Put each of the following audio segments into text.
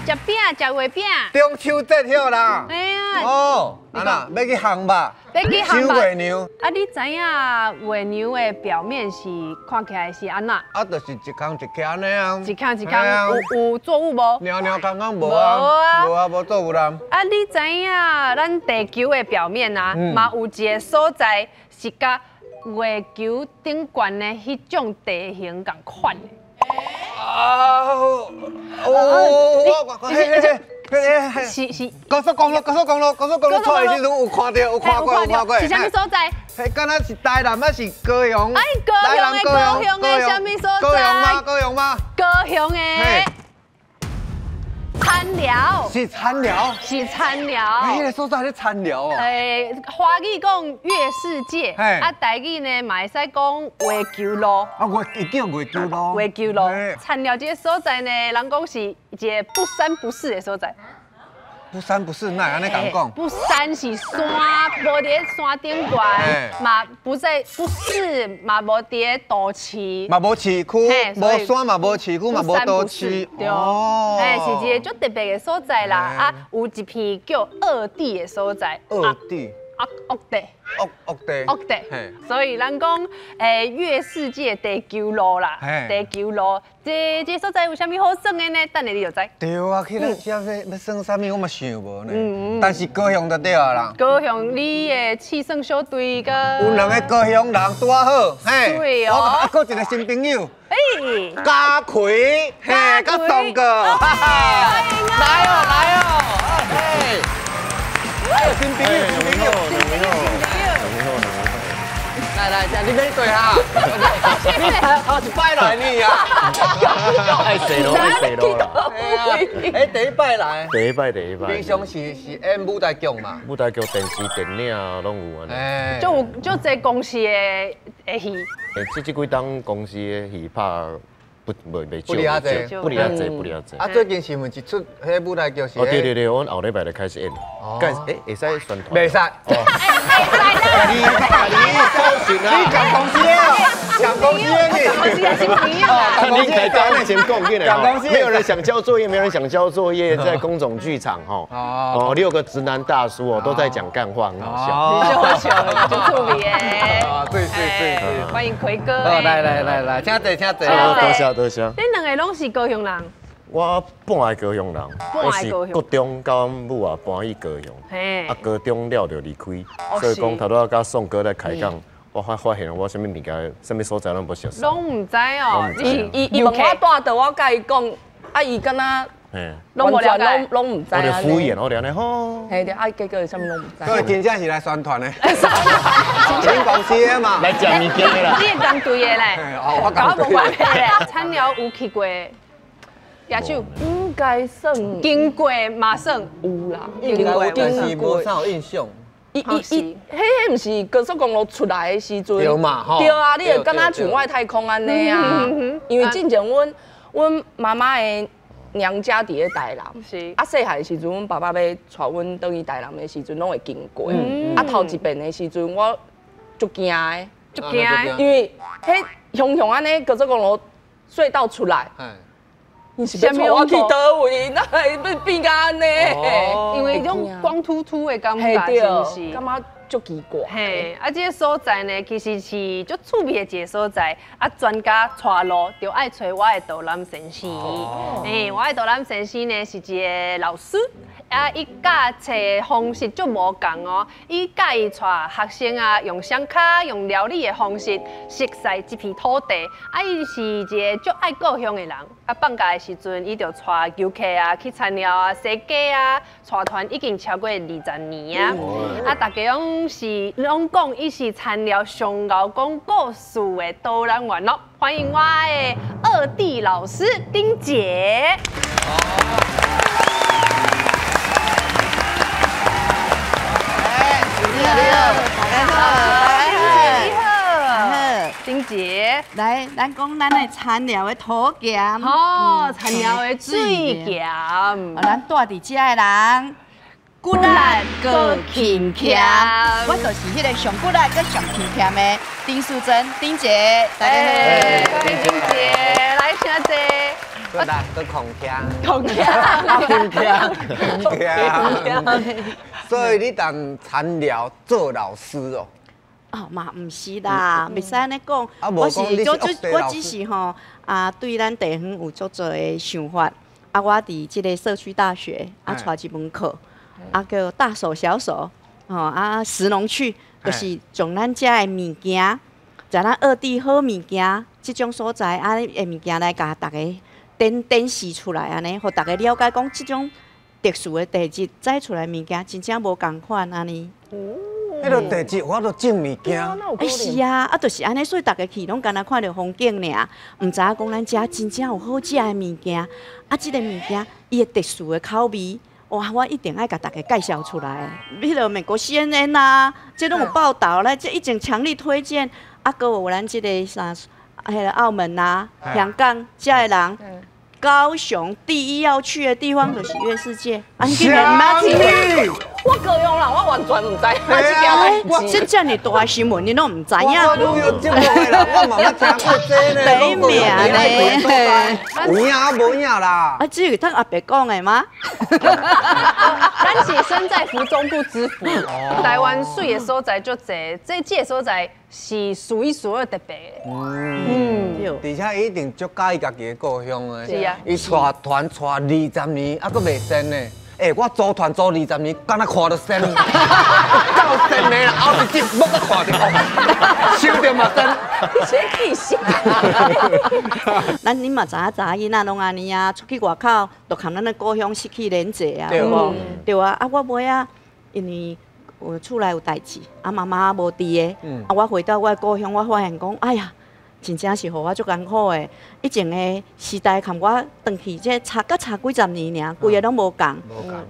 食餅，食月餅。中秋節曉啦。哎呀。哦，啊那欲去烘肉。欲去烘肉。收月娘。啊，你知影月娘的表面是看起來是按怎？啊，就是一空一空按呢啊。一空一空，有作物無？蔫蔫空空無啊。無啊，無作物啦。啊，你知影咱地球的表面啊，嘛有一个所在是佮月球頂懸的彼種地形仝款的。啊！哦，我是是高速公路，高速公路，高速公路出來的時陣有看著，有看過，有看過。是啥物所在？彼敢若是台南還是高雄？哎，高雄的，高雄的啥物所在？高雄嗎？高雄嗎？高雄的。田寮。是田寮。是田寮。欸，彼个所在咧田寮哦。欸，華語講月世界，啊，台語呢嘛會使講月球路。啊，月叫月球路。月球路。田寮這个所在呢，人講是一个不三不四的所在。不三不四，哪會按呢共講？不三是山，無佇咧山頂懸，嘛不在不是嘛無佇咧都市，嘛無市區，無山嘛無市區嘛無都市，對，欸，是一个足特別的所在啦。啊，有一片叫惡地的所在。惡地。惡地。惡惡地。惡地。所以人講，欸，月世界地球路啦，地球路，這所在有啥物好耍的呢？等下你就知。對啊，去咱遮欲耍啥物，我嘛想無呢。但是高雄就對啊啦。高雄，你的試耍小隊佮。有兩個高雄人拄仔好，嘿。哦。我啊，閣一個新朋友。欸。嘉奎，嘿，佮宋哥。來哦，來哦，嘿。新朋友，新朋友，新朋友，新朋友。來來，你免對哈，你頭一擺來呢啊？愛洗咯，愛洗咯。欸，第一擺來。第一擺，第一擺。平常是演舞台劇嘛？舞台劇、電視、電影攏有按呢。就有足濟公司的戲。欸，這幾冬公司的戲拍不袂袂少，不離遐濟，不離遐濟，不離遐濟。啊，最近是毋是一出彼舞台劇是？哦，對對對，阮後禮拜就開始演。哦。欸，會使宣傳？袂使。哦。你你講公司的，講公司的你。公司的新朋友。看你開張先講進來。沒有人想交作業，沒有人想交作業，在工總劇場吼。哦。6個直男大叔哦，都在講幹話，很好笑。好笑，足趣味的。啊，對對對對。歡迎奎哥。哦，來來來來，請坐請坐。多謝多謝。恁兩个攏是高雄人？我半个高雄人，我是國中佮阮母啊搬去高雄，啊高中了就離開，所以講頭拄仔佮宋哥咧開講，我發現我啥物物件、啥物所在攏無熟悉。攏毋知哦，伊伊問我蹛佗，我佮伊講，啊伊敢若攏無了解，攏毋知。我就敷衍，我就按呢吼。嘿對，啊結果啥物攏毋知。所以真正是來宣傳的，恁公司的嘛。來食物件的啦。你會共隊的咧，我佮我無關係咧。田寮有去過？舉手，應該算經過嘛算有啦，經過，但是無啥有印象。伊伊伊，彼毋是高速公路出來的時陣，對嘛吼？對啊，你會感覺像外太空按呢啊？因為之前阮媽媽的娘家佇咧台南，是啊，細漢的時陣，阮爸爸欲帶阮轉去台南的時陣，攏會經過。啊，頭一遍的時陣，我足驚的，足驚，因為彼雄雄按呢高速公路隧道出來。你是欲帶我去佗位？哪會變甲按呢？因為彼種光禿禿的感覺，是毋是？感覺足奇怪。嘿，啊，這个所在呢，其實是足趣味的一個所在。啊，專家帶路就愛揣我的導覽先生。欸，我的導覽先生呢是一個老師。啊，伊教冊的方式足無仝哦，伊佮意帶學生啊，用雙跤、用料理的方式熟悉這片土地。啊，伊是一个足愛故鄉的人。啊，放假的時陣，伊就帶遊客啊去田寮啊、踅街啊，帶團已經超過20年啊。啊，大家攏講伊是田寮上𠢕講故事的導覽員咯。歡迎我的二弟老師丁傑。你好，大家好，你好，丁傑，來，咱講咱的田寮的土鹹，哦，田寮的水鹹，咱住佇遮的人，骨力閣勤儉，我就是彼个上骨力閣上勤儉的丁淑珍，丁姐，大家好，歡迎丁姐，來請坐。过来，阁空听。空听。听听听。所以你当田寮做老师哦？哦，嘛毋是啦，袂使按呢讲。我是我只是吼啊，对咱地方有足济的想法。啊，我伫这个社区大学啊，带一门课，啊叫大手小手，吼啊食农趣，就是将咱遮的物件，在咱二地好物件，这种所在啊的物件来共大家展示出来，按呢，予大家了解讲这种特殊的地质载出来物件，真正无仝款按呢。彼个地质我都种物件。欸是啊，啊就是按呢，所以大家去拢干焦看著风景尔，毋知影讲咱遮真正有好食的物件，啊，这个物件伊的特殊的口味，哇，我一定爱共大家介绍出来。彼个美国 CNN 啊，这拢有报道咧，这已经强力推荐。啊，阁有咱这个啥，彼个澳门啊、香港遮的人。高雄第一要去的地方就是月世界，啊，你竟然毋捌听？我高雄人，我完全毋知。这这么大新闻，你拢毋知影？我旅游节目的人，我嘛捌听过这呢。第一名呢？有影啊，无影啦。啊，这个当阿伯讲的吗？咱是身在福中不知福。台湾水的所在足济，这个所在是数一数二特别的。嗯，而且一定足佮意家己的故乡的。是啊。伊带团带20年，啊，阁袂仙呢。欸，我组团组20年，敢若看著仙，够仙的啦，后一集无阁看著，收著嘛仙。你这气死！咱恁嘛知影，查囡仔拢按呢啊，出去外口就含咱的故乡失去连结啊，对无？对啊，啊我尾仔，因为我厝内有代志，啊妈妈无伫的，啊我回到我的故乡，我发现讲，哎呀。真正是予我足艰苦的，以前的时代含我转去，这差阁差几十年尔，规个拢无仝。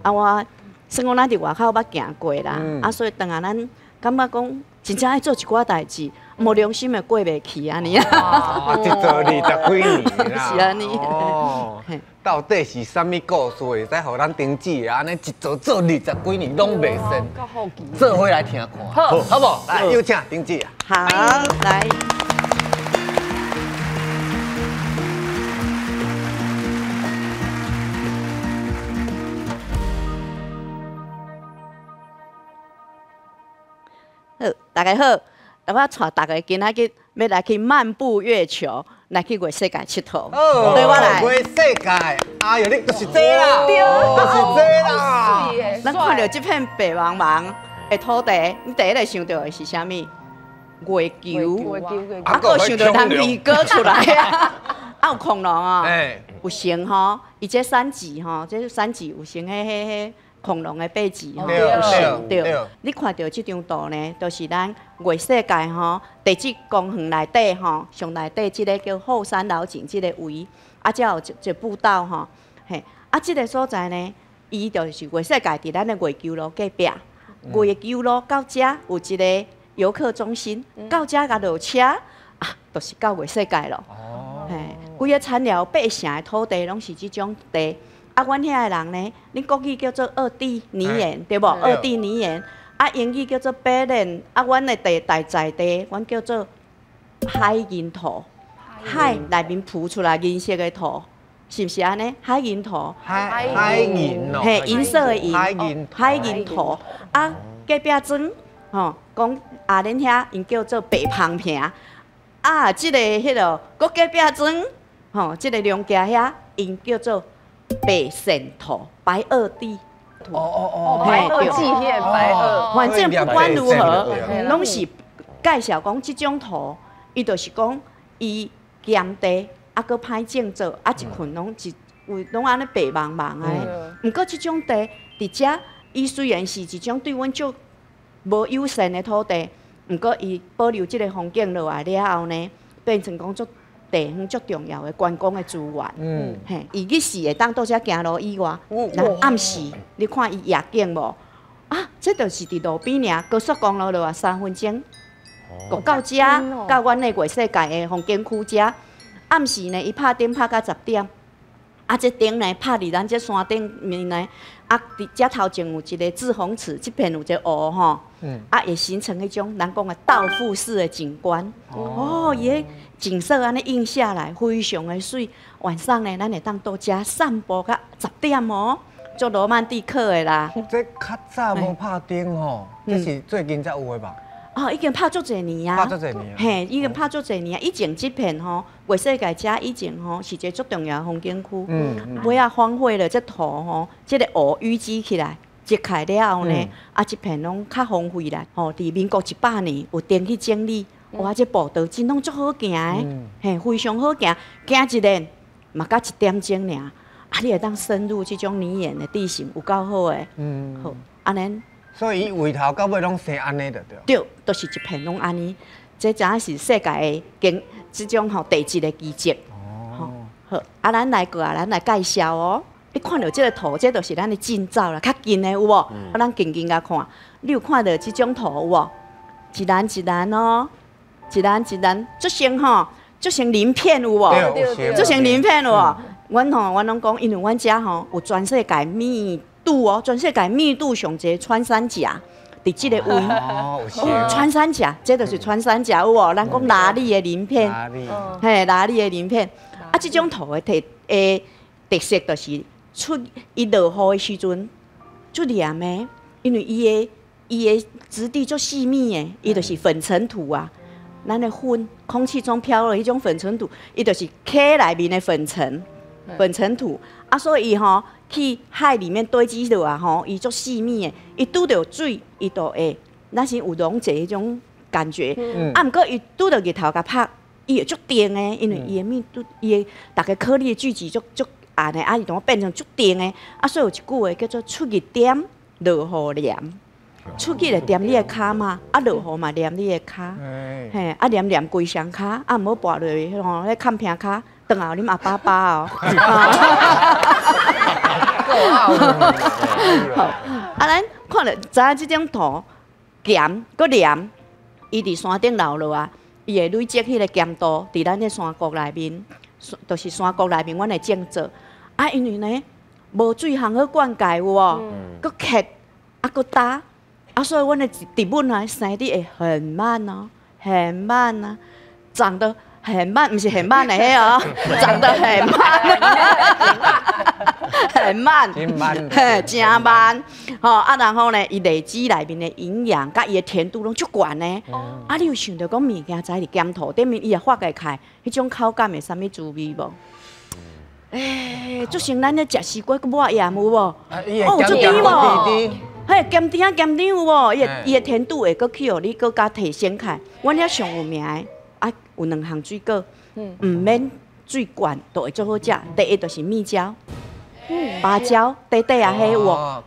啊，我算讲咱伫外口捌行过啦，啊，所以转来咱感觉讲真正爱做一寡代志，无良心的过袂去按呢。啊，这做20几年啦。是按呢。哦，到底是啥物故事会使予咱停止啊？按呢一做做20几年拢袂仙，做伙来听看，好，好无？来，有请丁子啊。好，来。好，大家好，我带大家今仔日欲来去漫步月球，来去月世界𨑨迌。对我来。月世界，哎哟，你就是这啦，就是这啦。咱看著这片白茫茫的土地，你第一个想著的是啥物？月球。啊，阁想著南美哥出来啊，啊有恐龙啊，有熊吼，伊这三级吼，这三级有熊，彼。恐龙的背脊吼，有熊对。你看著这张图呢，就是咱月世界吼，地质公园内底吼，上内底这个叫后山老井这个位，啊，才有一步道吼，嘿，啊，这个所在呢，伊就是月世界伫咱的月球路隔壁，月球路到遮有一个游客中心，到遮共落车啊，就是到月世界咯。嘿，规个田寮八城的土地拢是这种地。啊，阮遐的人呢，恁国语叫做二地泥岩，对无？二地泥岩，啊，英语叫做白莲，啊，阮的地大在地，阮叫做海银土，海内面浮出来银色的土，是毋是按呢？海银土，海银哦，嘿，银色的银，海银土，啊，隔壁庄，吼，讲啊，恁遐𪜶叫做白芳坪，啊，这个彼个，阁隔壁庄，吼，这个龙家遐𪜶叫做。白线土，白堊地，哦哦哦，白堊纪念白堊。反正不管如何，拢是介绍讲这种土，伊就是讲伊咸地，啊，阁歹种作，啊一群拢一有拢按呢白茫茫的。毋过这种地伫遮，伊虽然是一种对阮足无友善的土地，毋过伊保留这个风景落来了后呢，变成讲足。地方足重要的观光的资源，嗯，嘿，伊日时会当到遮行路以外，那暗时你看伊夜景无？啊，这就是伫路边尔，高速公路落来3分钟，就到遮，到阮的月世界的风景区遮。暗时呢，伊拍灯拍到10点，啊，这灯呢拍伫咱这山顶面呢，啊，伫遮头前有一个志宏池，这片有一个湖吼。啊，會形成一種人講的倒覆式的景觀。哦，伊的景色按呢映下來，非常的媠。晚上呢，咱會當到遮散步到10點哦，足羅曼蒂克的啦。這較早無拍燈吼，這是最近才有的吧？哦，已經拍足濟年啊！拍足濟年啊！嘿，已經拍足濟年啊！以前這片吼，月世界遮以前吼是一個足重要的風景區。尾仔荒廢了，這土吼，這個湖淤積起來，積開了後呢，啊，這片攏較荒廢啦。吼，佇民國100年有定去整理，哇，這步道真攏足好行的，嘿，非常好行，行一遍嘛才一點鐘爾。啊，你會當深入這種泥岩的地形，有夠好的。好，按呢。所以伊圍頭到尾攏生按呢就對。對，都是一片攏按呢。這真是世界的經這種吼地質的奇蹟。哦。好，啊，咱來過啊，咱來介紹哦。你看著這個圖，這就是咱的近照啦，較近的有無？啊，咱近近共看，你有看著這種圖有無？一欄一欄哦，一欄一欄，足像吼，足像鱗片有無？足像鱗片有無？阮吼，阮攏講，因為阮遮吼有全世界密度哦，全世界密度上濟穿山甲，佇這个位。穿山甲，這就是穿山甲有無？咱講拉力的鱗片，嘿，拉力的鱗片。啊，這種土的特色就是出伊落雨的時陣，足黏的，因為伊的質地足細密的，伊就是粉塵土啊。咱的粉，空氣中飄落彼種粉塵土，伊就是溪內面的粉塵。粉塵土啊，所以吼去海裡面堆積落啊吼，伊足細密的，伊拄著水，伊就會，咱是有溶解彼種感覺。啊，毋過伊拄著日頭共拍，伊會足定的，因為伊的密度，伊的逐个顆粒的聚集足足暗的，啊，伊就變成足定的。啊，所以有一句話叫做出日踮，落雨黏。出去會踮你的跤嘛，啊，落雨嘛黏你的跤。嘿，啊，黏黏規雙跤，啊，毋好跋落去吼，彼崁坪跤。轉來予恁阿爸爸哦。好，啊，咱看著知影這種土鹹閣黏，伊佇山頂流落啊，伊會累積彼個鹹度佇咱的山谷內面，就是山谷內面，阮會種作。啊，因為呢，無水通好灌溉有無？閣渴啊，閣焦，啊，所以阮的植物啊生得會很慢哦，很慢啊，長得很慢，毋是很慢的彼哦，長得很慢，很慢，嘿，真慢，吼啊，然後呢，伊累積內面的營養，佮伊的甜度攏足懸的。啊，你有想著講物件在佇鹹土頂面，伊會發會開，彼種口感會啥物滋味無？欸，就像咱咧食西瓜閣抹鹽有無？哦，足甜無？嘿，鹹甜啊鹹甜有無？伊的甜度會閣去予你閣較提升起來。阮遐上有名的。啊，有兩項水果，毋免水灌都會足好食。第一就是蜜蕉、芭蕉，短短啊，彼有無？哦，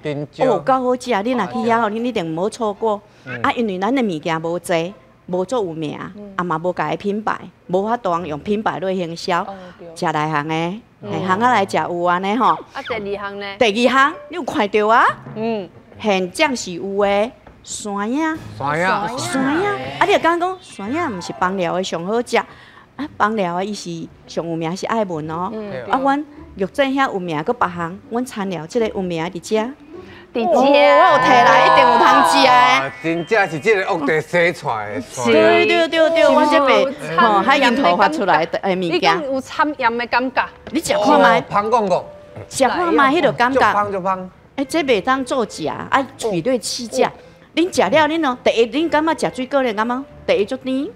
夠好食！你若去遐吼，你一定毋好錯過。啊，因為咱的物件無濟，無足有名，啊嘛無家己品牌，無法度用品牌來行銷。食內行的，行仔來食有按呢吼。啊，第二項呢？第二項，你有看著啊？現象是有的。山仔，山仔，山仔，啊！你若敢講山仔，毋是枋寮的上好食，啊，枋寮的伊是上有名是愛文哦。啊，阮玉井遐有名，閣別項，阮田寮這個有名佇遮。佇遮，我有提來，一定有通食的。真正是這個惡地生出來的。對對對對，阮這邊吼海鹽土發出來的物件。有摻鹽的感覺。你食看覓？芳講講。食看覓，彼個感覺。足芳足芳。欸，這袂當做食，愛嘴對試食。恁食了，恁哦，第一恁感覺食水果咧，感覺第一足甜，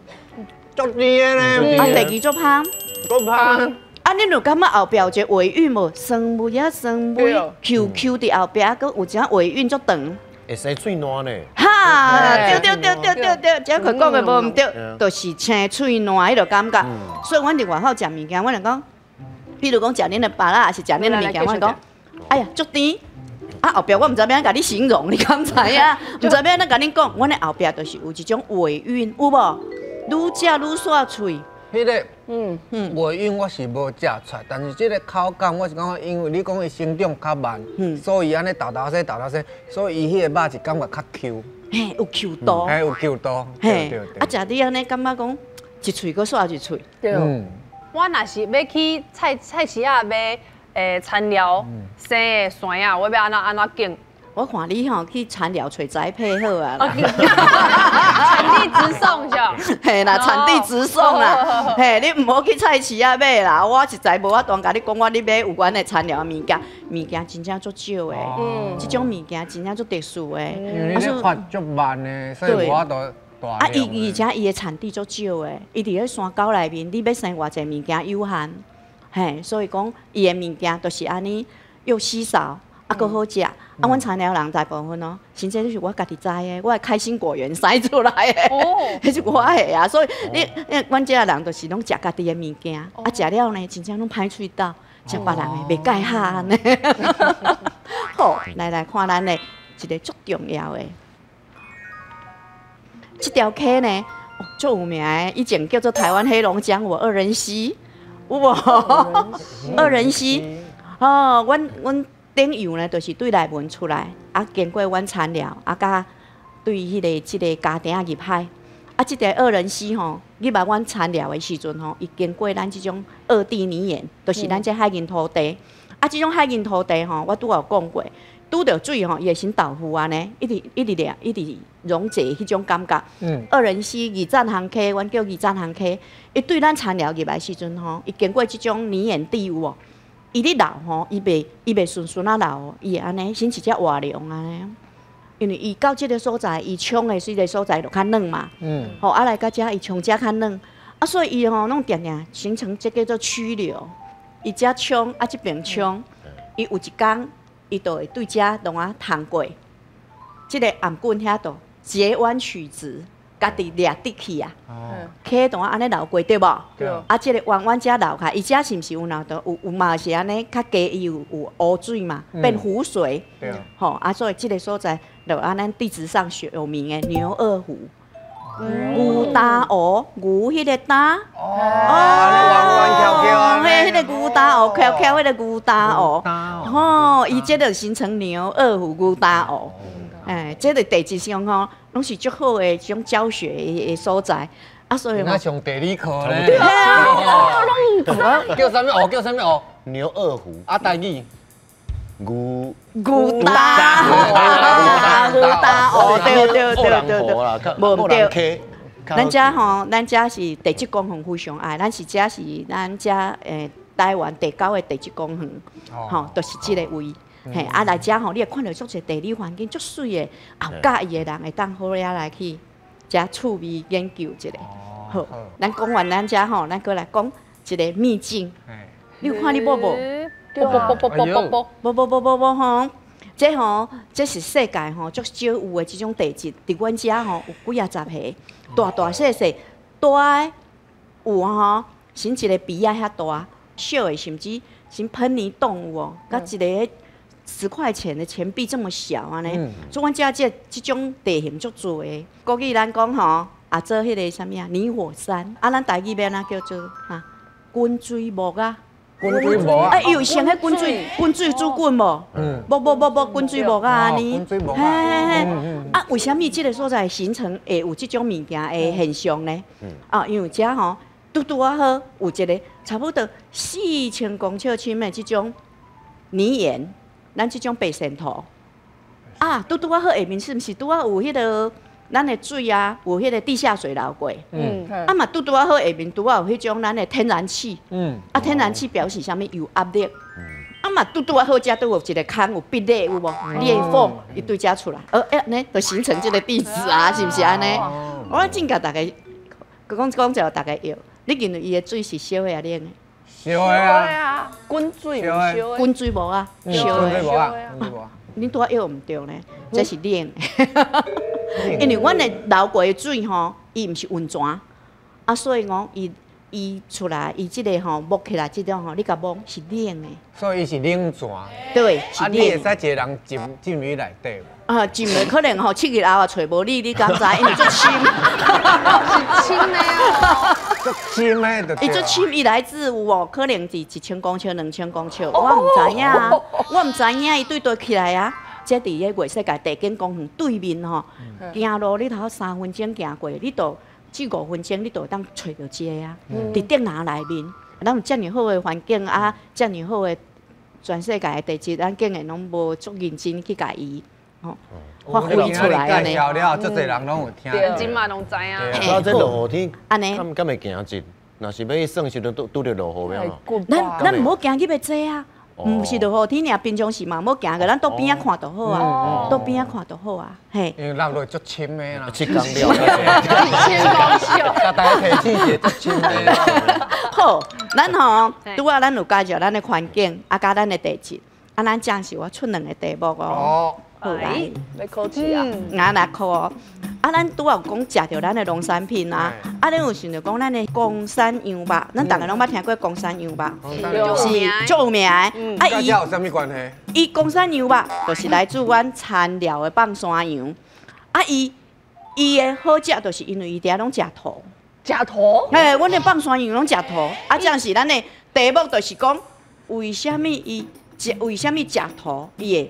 足甜的咧。啊，第二足芳，足芳。啊，恁有感覺後壁有一个尾韻無？酸味啊，酸味，Q Q 佇後壁，閣有一寡尾韻足長。會生喙瀾呢？哈，對對對對對對，這佢講的無毋對，就是生喙瀾彼个感覺。所以阮佇外口食物件，阮就講，比如講食恁的芭樂，抑是食恁的物件，阮講，哎呀，足甜。啊，後壁我毋知欲按怎共你形容，你敢知影？毋知欲按怎共恁講，阮的後壁就是有一種尾韻，有無？愈食愈煞喙。彼个，尾韻我是無食出來，但是這個口感我是感覺，因為你講伊成長較慢，所以按呢沓沓聲沓沓聲，所以伊彼個肉是感覺較 Q。嘿，有 Q 度。嘿，有 Q 度。嘿，啊，食你按呢感覺講一喙閣煞一喙。對。我若是欲去菜市仔買。餐寮生的山仔，我欲按怎按怎揀？我看你吼去田寮揣栽培好啊。產地直送是？嘿啦，產地直送啦。嘿，你毋好去菜市仔買啦。我實在無法度共你講，我你買有關的田寮的物件，物件真正足少的。這種物件真正足特殊的。因為你發足慢的，所以無法度大啊，伊而且伊的產地足少的，伊佇咧山溝內面，你欲生偌濟物件有限。嘿，所以講伊的物件就是按呢，又稀少，啊，閣好食。啊，阮田寮人大部分哦，甚至就是我家己栽的，我的開心果園生出來的，彼是我的啊。所以你，阮遮人就是攏食家己的物件，啊，食了呢，真正攏歹喙斗，食別人的袂蓋下按呢。好，來來看咱的一個足重要的，這條溪呢，足有名的，以前叫做台灣黑龍江，有惡人溪，有無？惡人溪，哦，阮頂游呢，就是對內門出來，啊，經過阮田寮，啊，佮對彼個這个家埕仔入海，啊，這條惡人溪吼，入來阮田寮的時陣吼，伊經過咱這種惡地泥岩，就是咱這海塭土地，啊，這種海塭土地吼，我拄仔有講過，拄著水吼，伊會先豆腐按呢，一直一直掠，一直溶解彼種感覺。惡人溪二棧行溪，阮叫二棧行溪，伊對咱田寮入來時陣吼，伊經過這種泥岩地有無？伊咧流吼，伊袂順順仔流，伊會按呢，先一隻活龍按呢。因為伊到這个所在，伊沖的這个所在就較軟嘛。吼，啊來到遮，伊沖遮較軟，啊，所以伊吼攏定定形成這叫做曲流。伊遮沖，啊這邊沖，伊有一工，伊就會對遮攏啊通過，這个頷頸遐度截彎取直。家己掠得去啊，溪就按呢流過對無？啊，這个彎彎遮流開，伊遮是毋是有哪有有嘛是按呢較低，伊有有湖水嘛，變湖水。吼，啊，所以這个所在就按咱地質上學有名的牛二湖。牛焦湖，牛彼个焦。哦，彎彎翹翹。嘿，彼个牛焦湖，翹翹彼个牛焦湖。吼，伊這就形成牛二湖、牛焦湖。哎，這个地質上吼，攏是足好的這種教學的所在，啊，所以那上地理課咧。對啊，叫啥物湖？叫啥物湖？牛二湖。啊，台語。牛牛焦，牛焦湖，對對對對對，無對。咱遮吼，咱遮是地質公園非常愛，咱是遮是咱遮台灣第九个地質公園，吼，就是這个位。嘿，啊來遮吼，你會看著足濟地理環境足媠的，啊有佮意的人會當好遐來去遮趣味研究一下。好，咱講完咱遮吼，咱閣來講一个秘境。你有看你某無？無無無無無無吼，這吼，這是世界吼足少有的這種地質，佇阮遮吼有幾仔十个，大大細細，大的有吼，像一个埤仔遐大，小的甚至像噴泥洞有無？佮一个10塊錢的錢幣這麼小按呢，所以阮遮這種地形足濟的。國語咱講吼，啊做彼个啥物啊，泥火山，啊咱台語欲按怎叫做哈？滾水木仔。滾水木仔。啊，伊有像彼滾水，滾水煮滾無？木木木木滾水木仔按呢。滾水木仔。嘿嘿嘿。啊，為啥物這个所在形成會有這種物件的現象呢？啊，因為遮吼拄拄仔好有一个差不多4000公尺深的這種泥岩。咱這種白線土啊，拄拄仔好下面是毋是拄仔有彼个咱的水啊，有彼个地下水流過？啊嘛拄拄仔好下面拄仔有彼種咱的天然氣。啊，天然氣表示啥物？有壓力。啊嘛拄拄仔好遮拄有一个空有壁裂有無？裂縫伊對遮出來，按呢就形成這个地質啊，是毋是按呢？我真共大家講講者，大家會。你認為伊的水是燒的抑冷的？燒的啊，滾水毋燒的，滾水無啊，燒的。你拄仔藥毋對呢，這是冷的。因為阮的流過的水吼，伊毋是溫泉，啊，所以講伊伊出來，伊這个吼摸起來這種吼，你共摸是冷的。所以伊是冷泉。對，是冷。啊，你會使一个人浸進去內底無？啊，浸的可能吼7日後也揣無你，你敢知？因為足深。是深的哦。足深的就。伊足深，伊來自有哦，可能是1000公尺、2000公尺，我毋知影，我毋知影伊對佗起來啊。這佇个月世界地景公園對面吼，行路你頭3分鐘行過，你就至5分鐘，你就會當揣著這个啊。佇竹林內面，咱有遮爾好的環境啊，遮爾好的全世界的地質，咱竟然攏無足認真去共伊吼，發揮出來按呢。介紹了，足濟人攏有聽。真嘛攏知影。啊，這落雨天，按呢，敢會行這？若是欲去耍時陣，拄著落雨欲按怎？咱毋好行去欲這啊，毋是落雨天爾，平常時嘛毋好行個，咱倒邊仔看就好啊，倒邊仔看就好啊，嘿。因為落落足深的啦。七工了。七工少。共大家提醒一下，足深的。好，咱吼拄仔咱有介紹咱的環境，啊佮咱的地質，啊咱正是我出兩個題目哦。好來，欲考試啊？啊來考哦。啊，咱拄仔有講食著咱的農產品啊，啊，恁有想著講咱的岡山羊肉，咱逐个攏捌聽過岡山羊肉，是足有名的。啊，伊有啥物關係？伊岡山羊肉就是來自阮田寮的放山羊。啊，伊的好食，就是因為伊佇遐攏食土。食土？嘿，阮的放山羊攏食土。啊，這樣是咱的題目，就是講為啥物伊食，為啥物食土，伊會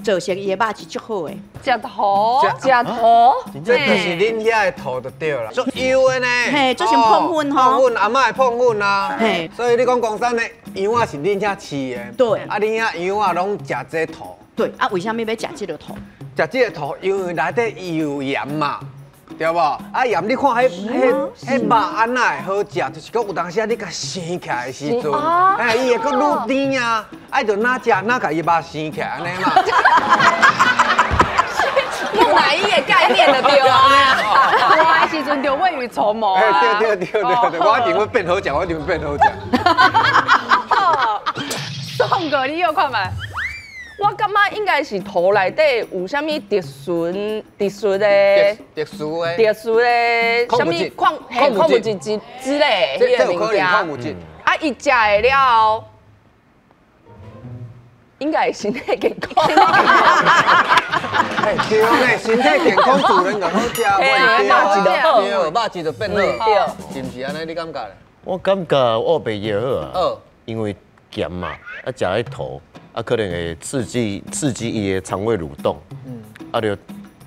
造成伊的肉是足好的。食土，食土，這就是恁遐的土就對啦，足幼的呢。嘿，做成膨粉吼。膨粉，阿嬤的膨粉啊。嘿，所以你講岡山的羊仔是恁遐飼的。對。啊，恁遐羊仔攏食這土。對，啊，為啥物欲食這个土？食這個土，因為內底有鹽嘛，對無？啊鹽，你看彼肉按怎會好食？就是講有當時啊，你共生起來的時陣，哎，伊會閣愈甜啊，啊，就哪食哪共伊肉生起來按呢嘛。木乃伊的概念就對啊。我的時陣就未雨綢繆啊。對對對對對，我一定會變好食，我一定會變好食。好，宋哥，你有看覓？我感覺應該是土內底有啥物特殊的、特殊的、特殊的啥物礦礦物質之類的彼个物件。啊，伊食的了後，應該會身體健康。對呢，身體健康自然就好食，對，肉質就變好，對，是毋是按呢？你感覺咧？我感覺烏白藥好啊，因為鹹嘛，啊食彼土。啊，可能會刺激伊的腸胃蠕動，啊，就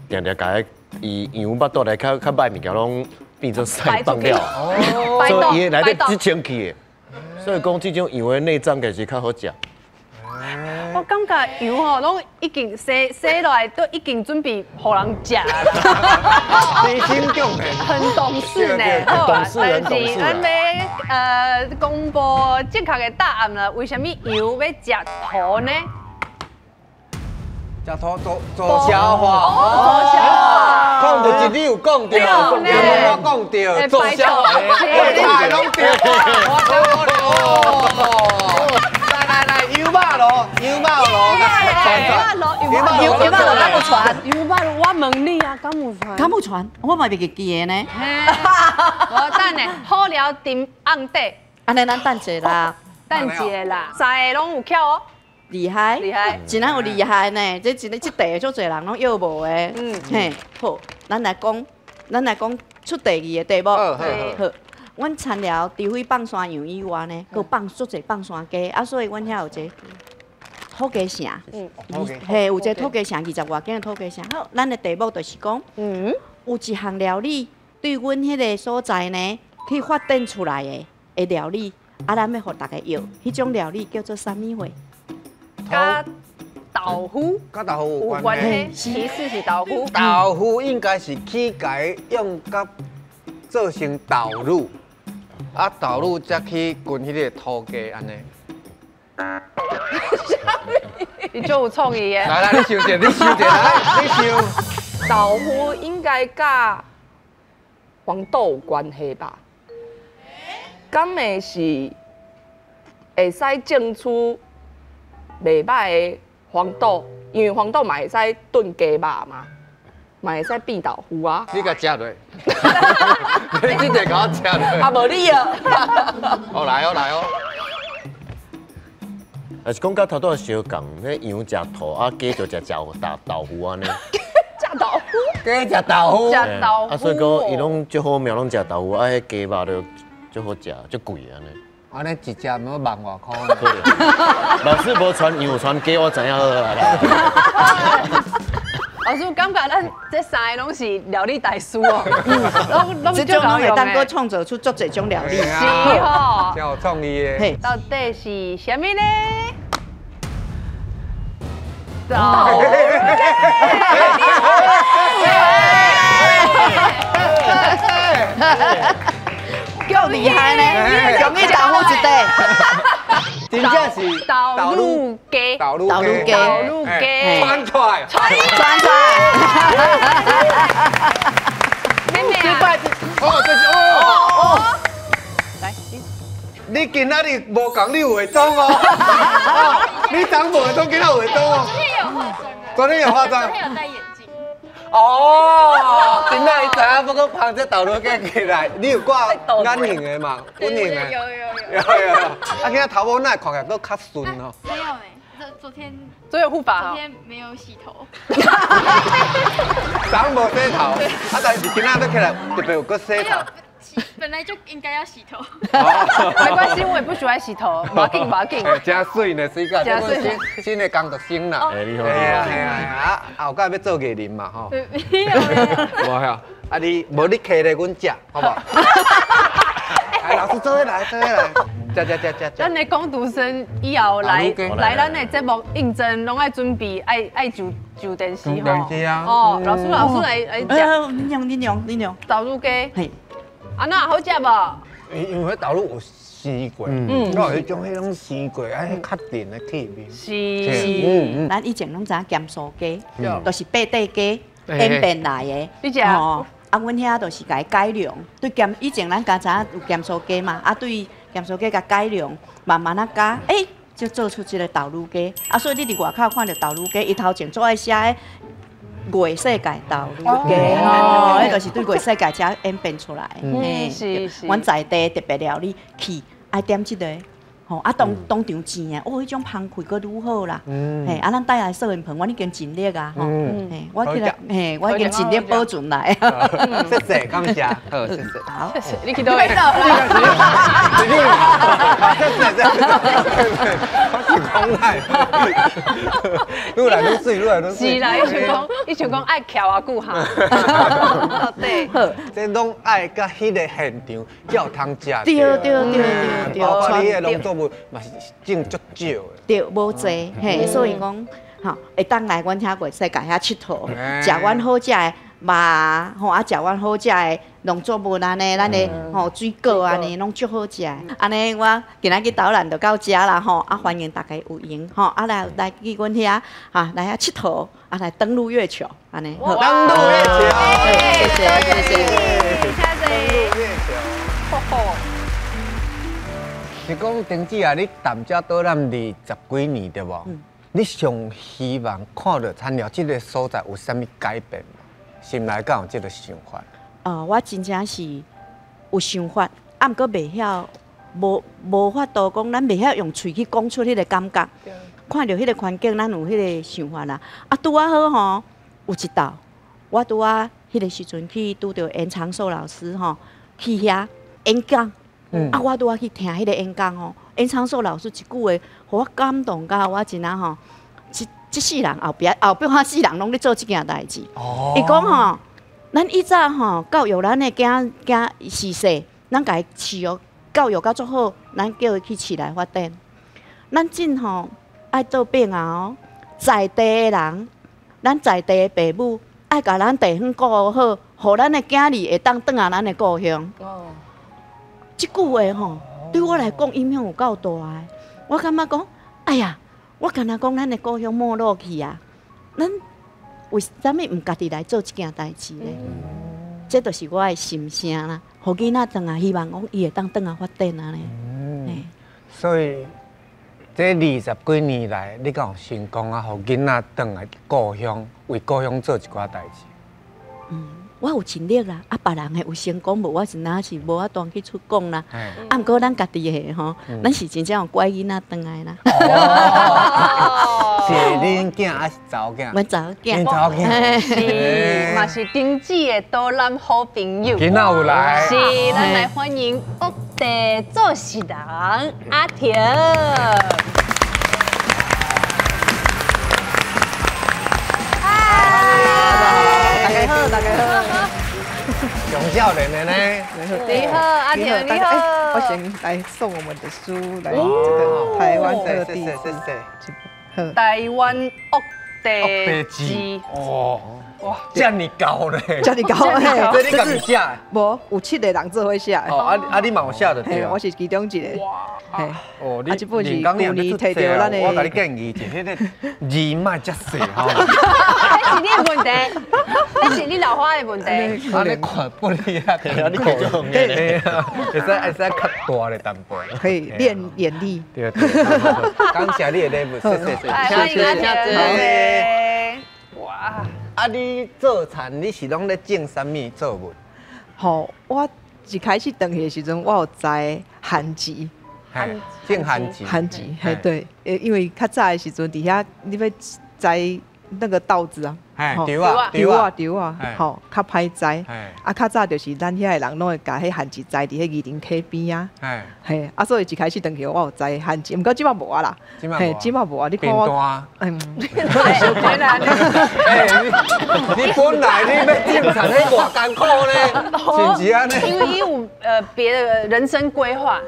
定定共伊羊腹肚內較歹物件攏變做屎放了，所以伊的內底是清氣的，所以講這種羊的內臟其實較好食。我感覺羊吼攏已經生生落來都已經準備予人食啦。很懂事呢，好啊。但是咱欲公布正確的答案啦。為啥物羊欲食土呢？食土做消化。做消化。礦物質你有講著，我講著，做消化，我大攏對。來，羊肉爐，羊肉爐，羊肉爐敢有傳？羊肉爐，我問你啊，敢有傳？敢有傳？我嘛袂記得呢。無等下，好料沉甕底。按呢，咱等一下啦，等一下啦，三个攏有巧哦。厲害，厲害，真正有厲害呢！這真這題足濟人攏約無的。嗯，嘿，好，咱來講出第二個題目。好。阮田寮除非放山羊以外呢，閣放足濟放山雞，啊，所以阮遐有一個土雞城，嘿，有一個土雞城，20外間的土雞城。好，咱的題目就是講，有一項料理對阮彼个所在呢去發展出來的料理，啊，咱欲予大家約，彼種料理叫做啥物貨？佮豆腐，佮豆腐有關係，其實是豆腐。豆腐應該是起家用佮做成豆乳。啊，豆乳才去滾彼个土雞按呢。你足有創意的。來來，你想者，你想者，來，你想。豆腐應該佮黃豆有關係吧？敢會是會使種出袂歹的黃豆？因為黃豆嘛會使燉雞肉嘛。嘛會使變豆腐啊！你共食落，你這个共我食落。啊，無你啊！哦來哦來哦。啊是講佮頭拄仔相仝，彼羊食土，啊雞就食豆腐按呢。食豆腐？雞食豆腐。食豆腐。啊，所以講伊攏足好命，攏食豆腐，啊，彼雞肉就足好食，足貴按呢。按呢一隻毋萬外箍。老師無傳羊，傳雞，我知影好啊。老師，感覺咱這三個攏是料理大師哦，攏這種攏會當閣創造出足濟種料理，是吼，真有創意的。到底是啥物呢？豆乳鸡，够厉害呢！恭喜豆腐一块。真正是豆乳鸡，豆乳豆乳鸡，豆乳鸡，传出来，传出来。妹妹啊，哦，这是哦哦。来，你今仔日无共你有化妆哦，你昨无化妆，今仔有化妆哦。昨天有化妆啊。昨天有化妆。昨天有戴眼镜。哦，真正伊知影，不过捧这豆乳鸡起来，你有挂眼镜的嘛？隐形的。有有有。有有。啊，今仔头毛哪会看起来阁较顺哦？没有呢，这昨天。昨天有护发。昨天没有洗头。昨无洗头，啊，但是今仔要起来特别有阁洗头。本来就应该要洗头。没关系，我也不喜欢洗头，无紧无紧。真水呢，水甲，这新新的工作生啦。哎，你好，你好。啊，后盖要做艺人嘛，吼。没有无有，啊你无你客咧，阮食，好不好？哎，老师做伙来，做伙来，食食食食食。咱的工读生以后来来咱的节目应征，拢爱准备，爱爱上上电视吼。哦，老师老师来来食。你用你用你用。豆乳鸡。嘿。啊，那好食无？因为彼豆乳有生过，嗯，有彼种彼种生过，啊，彼较甜的气味。是，咱以前拢知影咸酥鸡，就是白底鸡演变来的。你食？哦，啊，阮遐就是共伊改良，对咸以前咱家知影有咸酥鸡嘛，啊，对咸酥鸡共改良，慢慢仔加，欸，就做出这个豆乳鸡。啊，所以你伫外口看著豆乳鸡，伊头前做爱写。月世界豆乳鸡吼，彼就是对月世界才演变出来。嗯，是是。阮在地特别料理去爱点这个，吼啊当当场煎的，哦，彼种香气阁愈好啦。嘿，啊，咱带来素云盆，我已经尽力啊，吼。嘿，我起来，嘿，我已经尽力保存来。谢谢，感谢，好，谢谢。好，谢谢。你去佗位？谢谢，谢谢。我是讲来，愈来愈水，愈来愈水。是啦，伊想讲爱徛偌久哈。对。好，这拢爱佮彼个现场才有通食。对对对对对。包括你的农作物嘛是种足少的。对，无济嘿，所以讲吼，会当来阮遐月世界遐𨑨迌，食阮好食的肉，吼啊，食阮好食的农作物按呢，咱的吼水果按呢，拢足好食的。按呢，我今仔去导览就到遮啦吼，啊，欢迎大家有闲吼，啊来来去阮遐哈来遐𨑨迌，啊来登陆月球，按呢。登陆月球，谢谢谢谢。登陆月球。是讲丁子啊，你踮遮导览20几年对无？你上希望看到田寮这个所在有啥物改变无？心内敢有这个想法？我真正是有想法，啊，毋过袂晓，无法度讲，咱袂晓用喙去讲出彼个感觉。看著彼个环境，咱有彼个想法啦。啊，拄仔好吼，有一道，我拄仔彼个时阵去拄著严长寿老师吼，去遐演讲。啊，我拄仔去听彼个演讲吼，严长寿老师一句话，予我感动到我真啊吼，这世人后壁后壁世人拢咧做这件代志。伊讲吼，咱以早吼教育咱的囝囝自细，咱共伊饲育教育到足好，咱叫伊去市内发展。咱真吼爱做变啊哦，在地的人，咱在地的爸母爱共咱地方顾好，予咱的囝儿会当转来咱的故乡。这句话吼，对我来讲影响有够大的。我感觉讲，哎呀，我敢若讲咱的故乡没落去啊，咱为啥物毋家己来做这件代志呢？这就是我的心声啦。予囡仔转来，希望讲伊会当转来发展啊呢。所以这20几年来，你敢有成功啊？予囡仔转来故乡，为故乡做一寡代志。我有尽力啦，啊，别人的有成功无，我是哪是无法度去出讲啦。啊，毋过咱家己的吼，咱是真正有拐囡仔转来啦。是恁囝还是查某囝？阮查某囝。恁查某囝。是，嘛是丁子的导览好朋友。今仔有来。是，咱来欢迎恶地做事人阿婷。大家好，大家好。上少年的呢？你好，阿婷，你好。我先来送我们的书来这个台湾恶地。台湾恶地地字。哦，哇，遮尔高咧！遮尔高嘿，这你家己写？无，有7个人做伙写。哦，啊你嘛有写就对。我是其中一个。哇。哦，你这本是旧年提著咱的。我共你建议一下，彼个字莫遮细吼。彼是你的问题，彼是你老花的问题。啊，你看不离啊，你看就远咧。会使会使较大咧淡薄。可以练眼力。对对。感谢你的礼物，谢谢谢谢。谢谢谢谢。哇。啊，你做田，你是拢咧种啥物作物？吼，我一开始转去的时阵，我有栽番薯。种番薯。番薯，嘿对，因为较早的时阵，伫遐你欲栽那个稻子啊，对啊，对啊，对啊，吼，较歹栽。啊，较早就是咱遐的人拢会共彼番薯栽伫彼鱼鳞溪边啊。嘿，啊，所以一开始转去我有栽番薯，毋过这摆无啊啦。嘿，这摆无啊，你看我。嗯。你本来你欲种田，彼偌艰苦呢？是毋是按呢？因为伊有别的人生规划，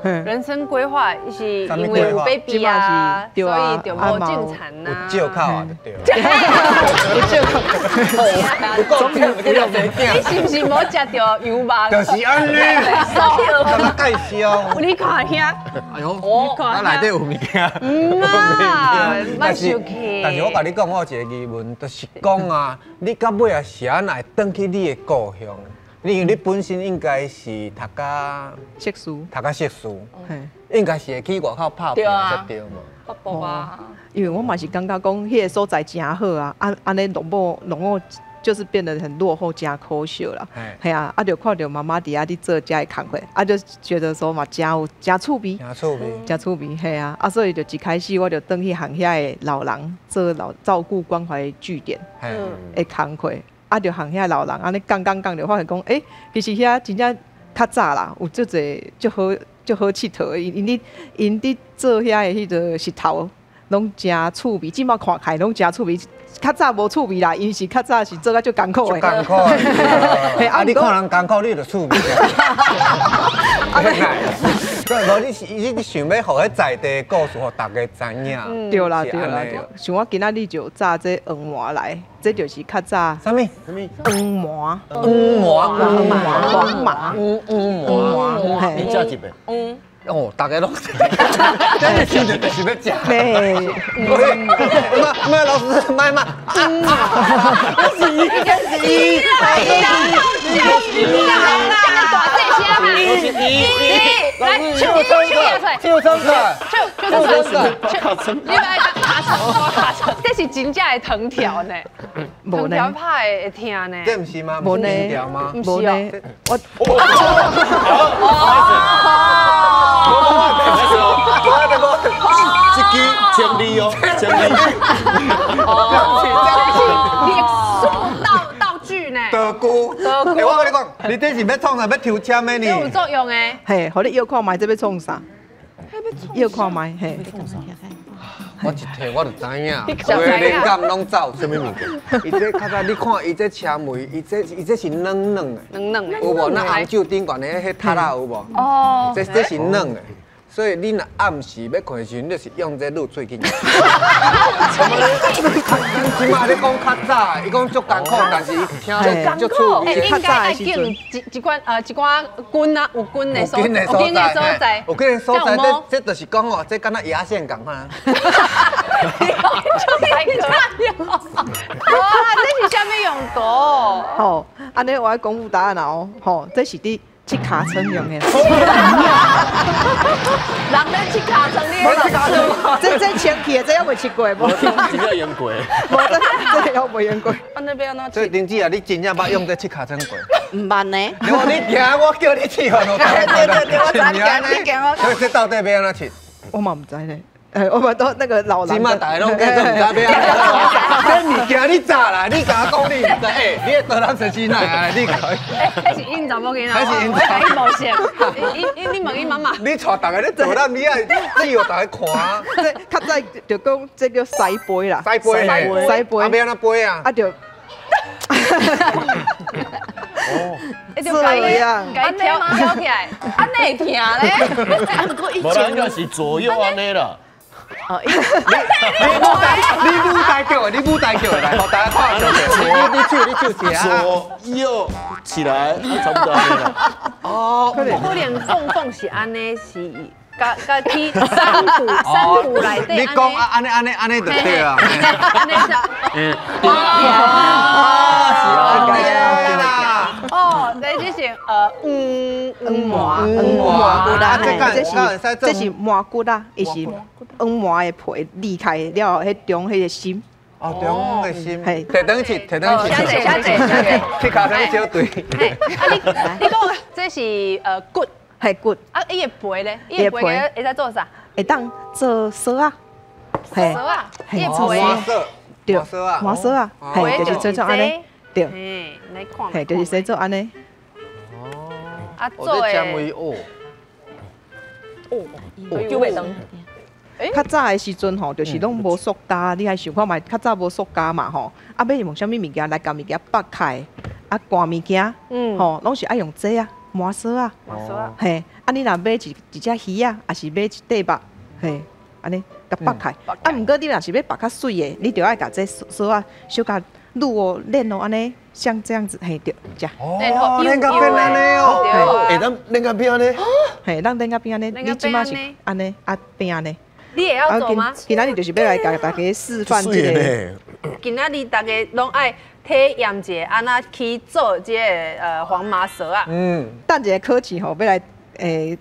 人生规划是因为有 baby 啊，所以就无种田啊。有借口啊，就对。有借口。有够忝，你是毋是无食著油肉？就是按呢。敢若介绍。你看遐。哎呦，啊内底有物件。毋啊，莫生气。但是我共你讲，我有一个疑问，就是讲啊，你到尾啊是按怎会转去你的故乡？你因为你本身应该是读甲硕士，读甲硕士，应该是会去外口拍拼才对嘛。北部啊，因为我嘛是感觉讲，彼个所在真好啊，按呢弄某弄某就是变得很落后，真可惜啦。系啊，啊就看著妈妈伫遐伫做遮的工课，啊就觉得说嘛真有真趣味，真趣味，真趣味，系啊，啊所以就一开始我就转去予遐的老人做老照顾关怀据点的工课，啊就予遐老人按呢讲讲讲，就发现讲，欸，其实遐真正较早啦，有足济足好足好𨑨迌，𪜶伫做遐的彼个石头，拢真趣味，这马看起来拢真趣味。较早无趣味啦，因是较早是做甲足艰苦的。足艰苦的。啊，你看人艰苦，你就趣味。所以无你是你想欲予彼在地的故事，予大家知影。对啦对啦对。像我今仔日就扎这黄麻来，这就是较早。啥物？黄麻。黄麻。黄麻。黄麻。黄麻。你食一遍。嗯。哦，大家拢，真是想著就是欲食。对。妈，老师，妈妈，是伊，是伊，是伊，大细声嘛，是伊，来，手手举出来，手伸出来，手手伸出来，你来卡手，卡手，这是真正的藤条呢，藤条拍会疼呢。这毋是吗？无藤条吗？毋是哦，我。这支千里哦，千里。这是历史道具呢。道具。道具。我跟你讲，你这是欲创啥？欲抽签的呢？有作用的。嘿，予你摇看觅，这欲创啥？摇看觅，嘿。我一提我就知影，有的灵感拢走。啥物物件？伊这较早你看，伊这车眉，伊这是软软的。软软的。有无？咱红酒顶悬的彼塔仔有无？哦。这是软的。所以你若暗时欲睏的时阵，你就是用这露喙齿。咱这马咧讲较早，伊讲足艰苦，但是伊听咧足趣味。应该爱拣一款一寡军啊，有军的所在，有军的所在，有军的所在，这就是讲哦，这敢若牙线仝款。哇，这是啥物用途？好，按呢我爱公布答案哦。吼，这是伫拭尻川用的。人咧拭尻川，你咧拭尻川。这清气的，这犹未拭过无？真正用过。无，这犹未用过。按呢欲按怎？所以玲子啊，你真正捌用这拭尻川过？毋捌呢。你惊我叫你拭好？对对对，我知你惊我。所以这到底欲按怎拭？我嘛毋知呢。哎，我们都那个老人。这马大家拢计做毋知欲按怎。这物件你早啦，你共我讲你毋知，哎，你的导览设施哪会按呢？你讲。哎，彼是𪜶查某囡仔，彼是𪜶伊无熟。你问伊妈妈。你带大家咧导览，你爱只予大家看。这较早就讲这叫师杯啦。师杯，师杯。啊，欲按怎杯啊？啊就。哦。就共伊挑挑起来，按呢会疼咧。无啦，应该是左右按呢啦。哦，你舞台叫的，你舞台叫的，来，大家看下。你手你手起来，左右起来，差不多啦。哦，可能凤凤是按呢是。佮佮去山谷山谷内底，你讲啊，按呢按呢按呢就对啊。按呢是。哦，是啊。哦，这是黄黄麻黄麻骨啦，这是麻骨啦，伊是黄麻的皮裂开了后，彼中彼个心。哦，中的心。嘿，提转去，提转去。小姐，小姐，小姐。去卡上小队。嘿，啊你你讲这是骨。系骨。啊，伊的皮咧，伊的皮会使做啥？会当做索仔。索仔，伊的皮。对，麻索仔，嘿，就是做做按呢，对。嘿，来看。嘿，就是说做按呢。哦。啊，做的。哦。哦，救袂断。较早的时阵吼，就是拢无塑胶，你爱想看觅，较早无塑胶嘛吼，啊，欲用啥物物件来共物件剥开，啊，捾物件，吼，拢是爱用这啊。麻索啊，嘿，啊你若买一只鱼仔，抑是买一块肉，嘿，按呢共剥开。啊，毋过你若是欲剥较媠的，你就爱共这索仔小可撸哦、练哦，按呢像这样子，嘿，对，食。哦，练甲变按呢哦，会当练甲变按呢？嘿，咱练甲变按呢，你这马是按呢啊变按呢。你会晓做吗？今仔日就是欲来共大家示范这个。今仔日大家拢爱体验一下，按怎去做这个黄麻索仔。嗯。等一下考试吼，欲来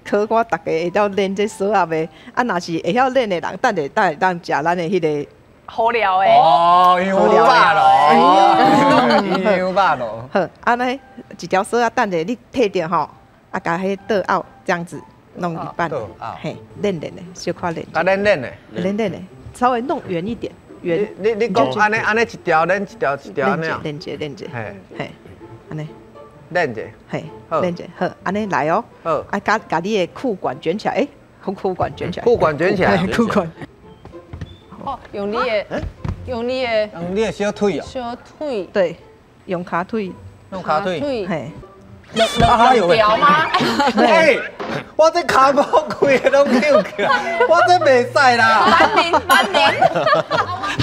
考看大家会晓练这索仔袂？啊，若是会晓练的人，等下等会当食咱的彼个好料的。哦，牛肉咯，牛肉咯。好，按呢一条索仔，等下你提著吼，啊，共彼倒拗这样子弄一半，嘿，练练的，小可练。啊，练练的。练练的，稍微弄圆一点。圆。你讲按呢按呢一条练一条一条按呢。练者练者，嘿，嘿，按呢。练者。嘿，练者好，按呢来哦。好。啊，共共你的裤管卷起来，欸，裤管卷起来。裤管卷起来。裤管。哦，用你的，用你的，用你的小腿哦。小腿。对，用跤腿。用跤腿。嘿。两条吗？哎，我这跤步规个拢扭起来，我这袂使啦。万年万年，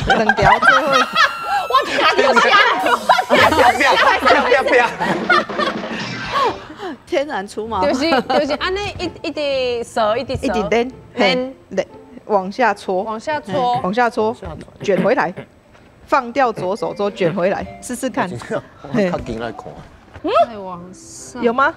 两条做伙。我听著声，我听著声。别别。天然除毛。就是按呢一直扫，一直一直练练练，往下搓，往下搓，往下搓，卷回来，放掉左手之后卷回来，试试看。较紧来看。有吗？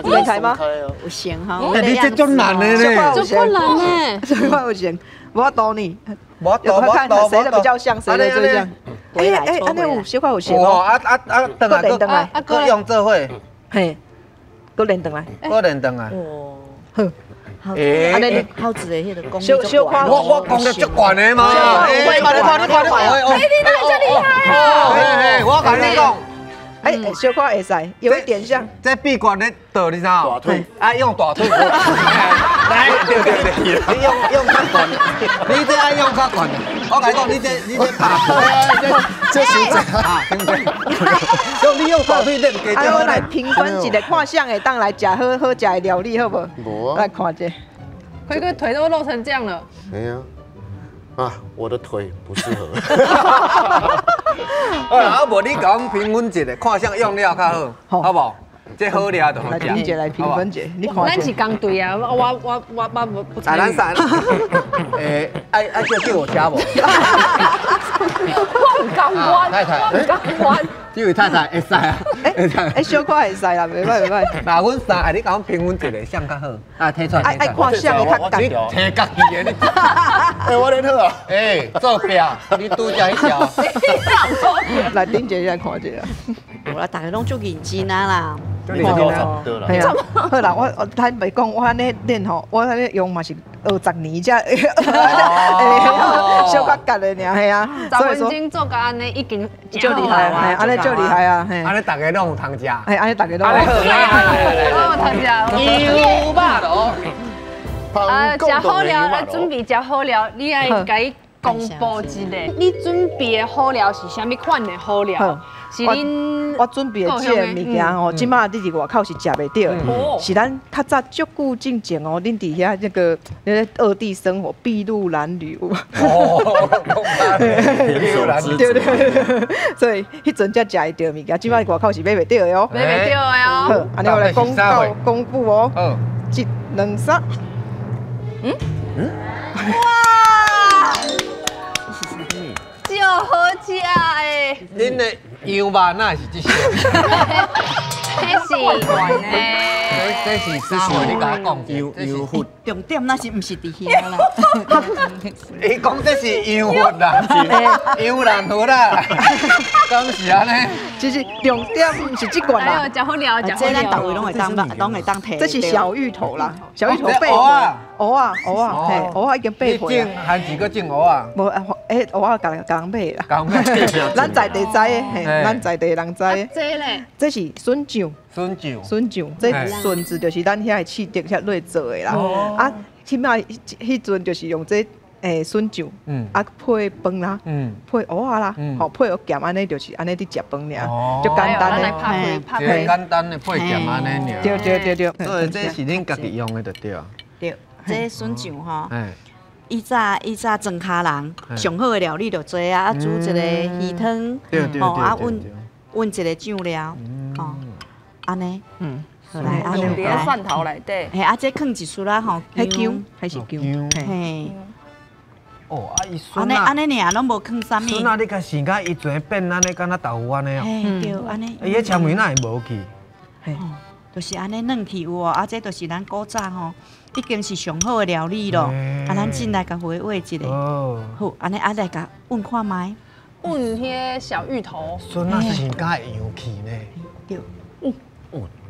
有开吗？有成哈。欸，你这足难的呢，足困难呢。这块有成，无法度呢。无度，无度，谁的比较像，谁的最像。哎哎，按呢有小可有成哦。啊啊啊！转来，转来，阁用做伙。嘿，阁连转来，阁连转来。哦。好。欸，按呢好子的彼个功力小可我功力足悬的嘛。你看，你看，你看，你看，你哪会这厉害啊？嘿嘿，我共你讲。哎，小可会使，有一点像。这秘诀咧倒，你知影？大腿。啊，用大腿。来，对对对，你用较悬，你这爱用较悬。我共你讲，你这拍，这是啊，对不对？用你用大腿练，啊，我来评分一下，看谁会当来食好好食的料理，好无？无啊。来看一下。辉哥腿都露成这样了。哎呀。啊，我的腿不适合。啊，无你共阮评分一下，看谁用了较好，好无？这好料就好食。来，林姐来评分一下，你看。咱是工队啊，我不。啊，咱三，欸，爱叫救护车无？我毋甘愿，太太，我毋甘愿。这位太太会使啊，欸，小可会使啦，袂歹袂歹。那阮三，爱你共阮评分一下，谁较好？啊，提出来，爱看谁较强。你提家己的，你。欸，我练好啊。欸，做壁，你拄才彼条。来，林姐来看一下。无啦，逐个拢足认真啊啦。认真啊。嘿啊。好啦，我坦白讲，我按呢练吼，我按呢用嘛是学10年才会小可夹的尔，嘿啊。 10分钟做到按呢已经足厉害，嘿，按呢足厉害啊，嘿。按呢逐个拢有通食。嘿，按呢逐个拢。按呢好，来，拢有通食。牛肉咯。啊，食好了，来准备食好了，你爱共伊公布一下，你準備的好料是啥物款的好料？是恁我準備的這个物件吼，這馬你佇外口是食袂著的，是咱較早足久進前哦，恁佇遐那個那個二地生活，篳路藍縷。哦，胼手對對對，所以彼陣才食會著物件，這馬外口是買袂著的哦。買袂著的哦。好，按呢我來公告公布哦。一、兩、三。嗯嗯。哇！就好食的。恁的羊肉哪是這些？這是呢？這是啥货？你共我講。羊骨。重點那是毋是佇遐啦？伊講這是羊骨啦，羊腩骨啦，敢是按呢？其實重點毋是這罐啦。食好料，食好料。這咱逐位攏會當，攏會當提。這是小芋頭啦，小芋頭八歲。蚵仔，蚵仔，嘿，蚵仔已經八歲。你種番薯閣種蚵仔？無，欸，蚵仔共人買啦。共買。咱在地栽的，嘿，咱在地人栽的。這咧？這是筍醬。筍醬。筍醬，這筍子就是咱遐的市場遐落做的啦。啊，起碼彼陣就是用這筍醬，啊配飯啦，配蚵仔啦，吼配鹹按呢，就是按呢佇食飯爾，就簡單的，這簡單的配鹹按呢爾。對對對對。所以這是恁家己用的就對啊。對，這筍醬吼，以早莊跤人上好的料理就這啊，啊煮一个魚湯，吼啊溫溫一个醬料，吼，按呢，好來，啊用佇蒜頭內底，嘿，啊這囥一撮仔吼，彼薑還是薑，嘿。哦，啊伊筍啊，按呢爾，攏無囥啥物。筍仔你共生甲伊全變按呢，敢若豆腐按呢哦。嘿，對，按呢。伊彼纖維哪會無去？嘿，就是按呢軟去有哦，啊這就是咱古早吼。已經是上好的料理咯，啊，咱進來共回味一下，好，按呢啊來共問看覓，問彼个小芋頭，筍仔生甲會油去呢？對，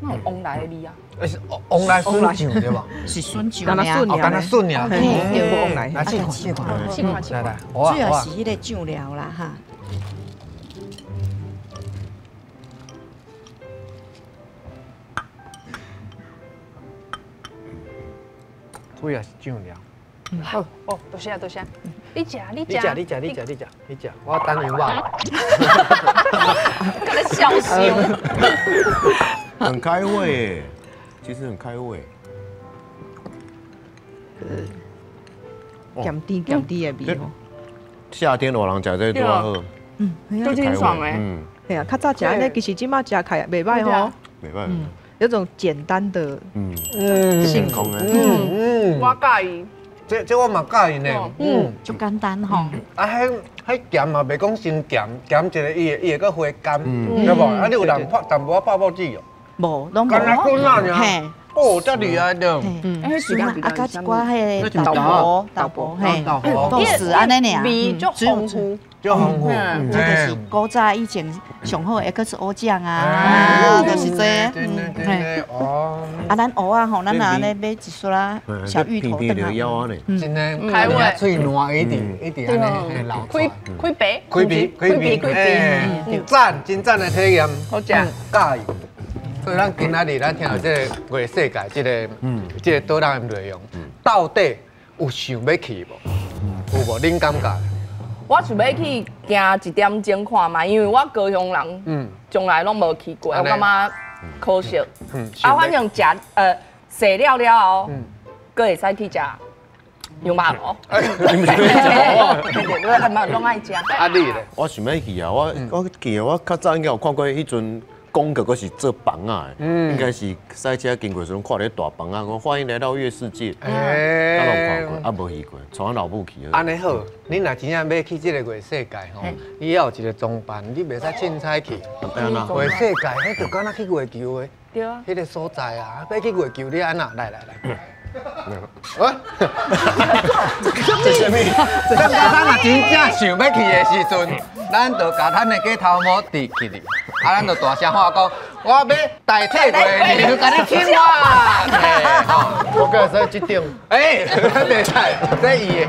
那有旺來的味啊？是旺來筍醬對無？是筍醬敢若筍哦，敢若筍爾，對，旺來。來試看試看，試看試看，來來，主要是彼个醬料啦哈。主要是醬料。好，哦，多謝多謝。你食，你食，你食，你食，你食，你食，你食，我等羊肉。搁咧笑死。很開胃，其實很開胃。鹹甜鹹甜的味吼。夏天熱人食這個拄好。嗯，足清爽的。嗯。對啊，較早食按呢，其實這馬食起來袂䆀吼。袂䆀。有種簡單的，健康的，我佮意，這我嘛佮意呢，足簡單吼。啊，彼鹹嘛袂講傷鹹，鹹一个伊會閣回甘，對無？啊，你有人泡淡薄仔泡泡水哦？無，攏無。敢若筍仔爾。哦，遮厲害著。啊，加一寡彼个豆腐，豆腐，嘿，豆豉按呢爾，味足豐富。足豐富，這就是古早以前上好的，閣是蚵醬啊，就是這，真的哦。啊，咱蚵仔吼，咱若按呢買一束仔小芋頭轉來，真的開胃，喙爛一直一直按呢流出來。開鼻，開鼻，開鼻，開鼻，讚，真讚的體驗，好食，佮意。所以咱今仔日咱聽著這个月世界這个這个導覽的內容，到底有想欲去無？有無？恁感覺？我想欲去行一點鐘看覓，因為我高雄人，從來攏無去過，我感覺可惜。啊，反正食洗了了後，閣會使去食羊肉爐。你毋是欲食啊？對對對，啊嘛攏愛食。啊你咧？我想欲去啊！我記得我較早應該有看過，彼陣廣告閣是做房仔的，應該是賽車經過時陣看著大房仔，講歡迎來到月世界，我攏看過，啊無去過，帶阮老母去。按呢好，你若真正欲去這个月世界吼，你要有一个裝扮，你袂使凊彩去。月世界，彼就敢若去月球的，對啊，彼个所在啊，欲去月球你按怎？來來來。喂，這啥物？咱若真正想欲去的時陣，咱就共咱的假頭毛戴起去，啊，咱就大聲喊講，我欲代替月亮，共你親我。我敢會使這頂？欸，袂使，這伊的。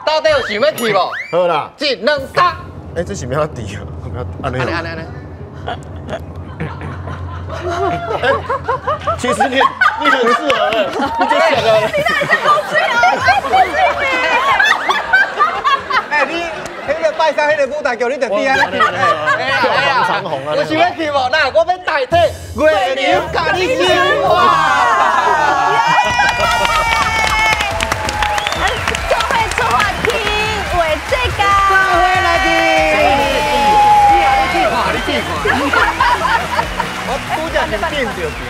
到底有想欲去無？好啦，一、兩、三。欸，這是欲按怎戴啊？按呢？按呢？按呢？其實你很適合，你就想了。你哪是好水哦？欸，使彼个舞台剧，你就伫遐咧票房长虹啊！有想欲去无？来，我欲代替月娘共你唱歌。做伙出发去画这个。做伙来去。你去看，你去看。我拄则是顶著边。